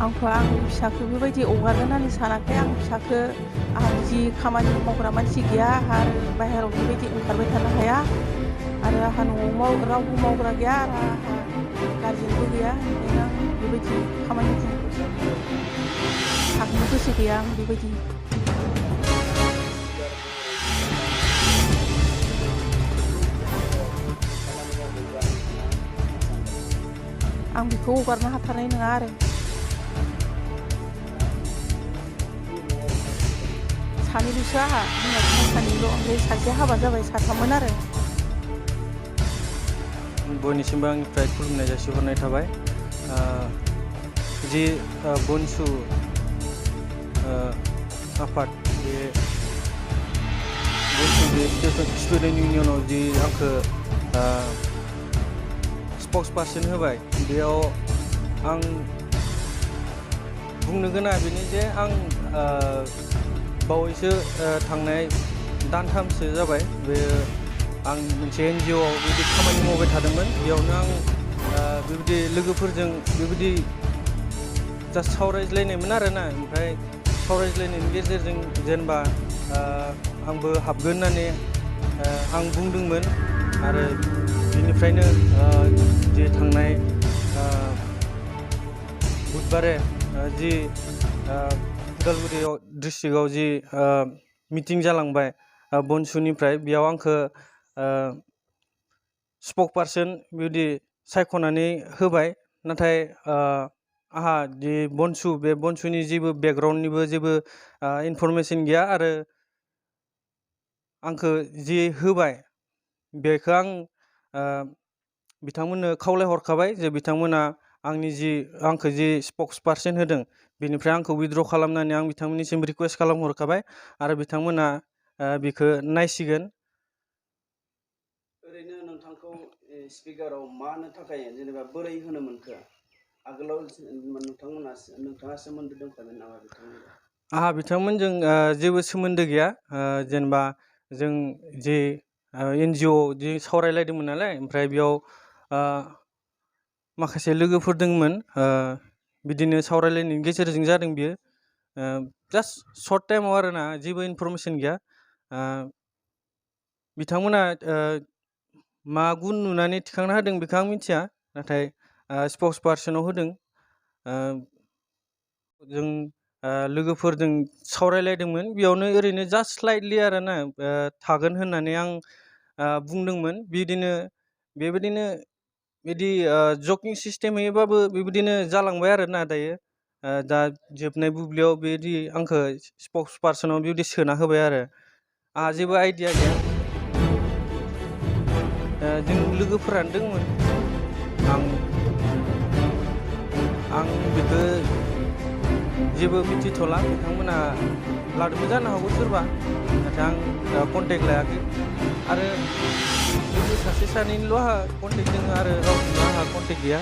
आंथ' आंनि फिसाखो बेबायदि हगारगोन होननानै सानाखै। आं फिसाखो आंहा बिदि खामानि मावग्रा मानसि गैया, आंहा आरो बाहेराव बेबायदि ओंखारबाय थानो हाया आरो आंहा न'आव रावबो मावग्रा गैया आरो आंहा गारजेनबो गैया। ओंखायनो आं बेबायदि खामानिखौ थांनो गोसो गैया आं बेबायदि। आं बेखौ हगारनो हाथारनाय नङा आरो। सानैल'सो आंहा बिमा बिफा सानैल', ओमफ्राय सासे हाबा जाबाय, साथाममोन आरो। बयनिसिमबो आंनिफ्राय खुलुमनाय जासिहरनाय थाबाय। जि बनसु आफाद बे बनसु बे स्टुडेन्ट इउनियनाव जि आंखौ स्पक्स पार्सन होबाय, बेयाव आं बुंनो गोनां बेनो जे आं बावैसो थांनाय दानथामसो जाबाय बे आं मोनसे NGOआव बेबायदि खामानि मावबाय थादोंमोन। बेयावनो आं बेबायदि लोगोफोरजों बेबायदि जास्ट सावरायज्लायनायमोन आरोना। ओमफ्राय सावरायज्लायनायनि गेजेरजों जेनेबा आंबो हाबगोन होननानै आं बुंदोंमोन आरो बिनिफ्रायनो जे थांनाय बुधबारे जि उदालगुरियाव डिस्ट्रिक्टआव जि मिटिं जालांबाय बनसुनिफ्राय, बेयाव आंखौ स्पक पार्सन बेबायदि सायख'नानै होबाय। नाथाय आंहा जि बनसु, बे बनसुनि जेबो बेकग्राउन्डनिबो जेबो इनफरमेसन गैया आरो आंखौ जि होबाय बेखौ आं बिथांमोननो खावलायहरखाबाय जे बिथांमोना आंखौ जि स्पक्स पार्सन होदों बेनिफ्राय आंखौ उइथड्र खालामनानै आं बिथांमोननिसिम रिकुवेस्ट खालामहरखाबाय आरो बिथांमोना बेखौ नायसिगोन। ओरैनो नोंथांखौ स्पिकाराव मा होनो थाखाय जेनेबा बोरै होनो मोनखो? आगोलाव नोंथाङा सोमोन्दो दंखायोमोन नामा बिथांमोनजों? आंहा बिथांमोनजों जेबो सोमोन्दो गैया। जेनेबा जों जे NGO जि सावरायलायदोंमोन नालाय, ओमफ्राय बेयाव माखासे लोगोफोर दंमोन, बिदिनो सावरायलायनायनि गेजेरजों जादों बियो। जास्ट सर्ट टाइमाव आरोना, जेबो इनफरमेसन गैया। बिथांमोना मा गुन नुनानै थिखांना होदों बेखौ आं मिथिया, नाथाय स्पक्स पार्सनाव होदों। जों लोगोफोरजों सावरायलायदोंमोन, बेयावनो ओरैनो जास्ट स्लाइटलि आरोना थागोन होननानै आं बुंदोंमोन। बेबायदिनो बिदि जकिं सिस्टेम होयोबाबो बेबायदिनो जालांबाय आरोना दायो। दा जोबनाय बुब्लियाव बेबायदि आंखौ स्पक्स पार्सनाव बेबायदि सोना होबाय आरो आंहा जेबो आइडिया गैया। जों लोगोफोरानो दंमोन। आं बेखौ जेबो मिथिथ'ला, बिथांमोना लादोंबो जानो हागौ सोरबा, नाथाय आं कन्टेक्ट लायाखै। आरो लोगो सासे सानैनिल' आंहा कन्टेक्ट दङ आरो रावजोंबो आंहा कन्टेक्ट गैया।